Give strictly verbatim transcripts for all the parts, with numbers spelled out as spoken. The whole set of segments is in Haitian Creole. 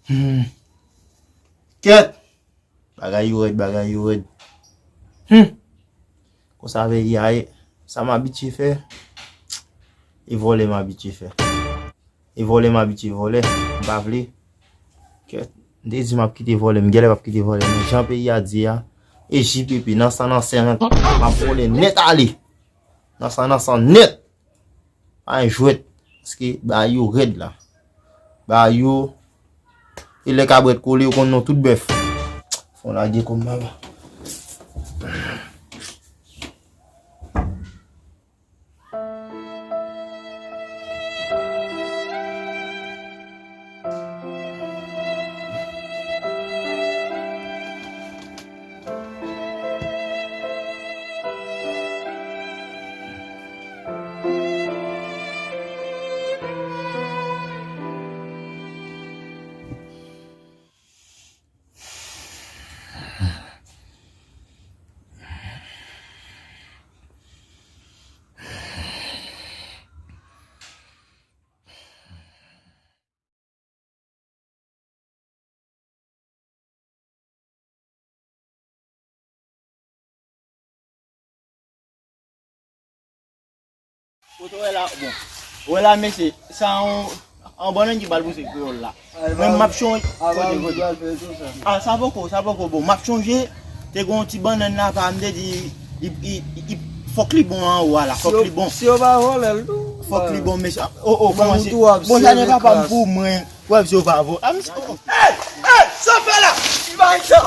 Hmm. Kèt! Bagay yo rèd, bagay yo rèd. Hmm. Konsa peyi a ye. Sa m abitye fè, e vòlè m abitye fè. E vòlè m abitye vòlè. M pa vle. Kèt. M te di m ap kite vòlè, m genlè p ap kite vòlè. Men jan peyi a di a, e J P P, nan san nan sen, m ap vòlè nèt ale. Nan san nan san nèt. Pa gen jwèt. Paske bagay yo rèd la. Bagay yo, e lè kabrèt kole, yo konn non tout bèf. Fò lage kòm baba. Ou te wè la, bon. Ou wè la, mesye, sa yon, yon bannann ki pral pouse kreyòl la. Mwen, m ap chonje. Kote, kote? Ah, sa poko, sa poko bon. M ap chonje, te gen yon ti bannann la, pa, m te di, li, li, li, fòk li bon anwo a la, fòk li bon. Si yo pa vòlè l tou. Fòk li bon, mesye. Oh, oh, kòman se? Bon, sa ne pa pa m pou mwen. Wè, si yo pa vòlè. Ah, mesye, oh. Hey, hey, sa fè la? Imaj sa.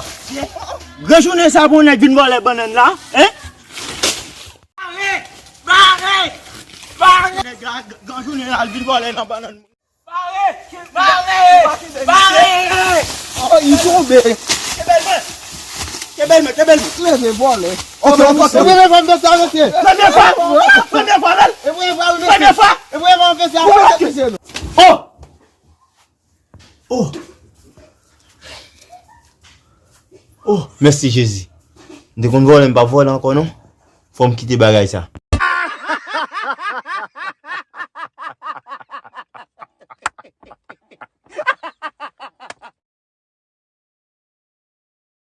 Gran jounen sa pou nèg vin vòlè bannann la, hein? Bare! Bare! Bare! Nèg la, gran jounen al vin vòlè nan bannann. Bare! Bare! Bare! Oh, li tonbe. Kenbe l men! Kenbe l men, kenbe l men! Leve vòlè. Ok, ok, ok. Premye fwa m fè sa, mesye. Premye fwa! Premye fwa, men! E premye fwa, mesye. Premye fwa! E premye fwa m fè sa, mesye, non. Oh! Oh! Oh, mèsi Jezi. M te konn vòlè, m p ap vòlè ankò non. Fò m kite bagay sa.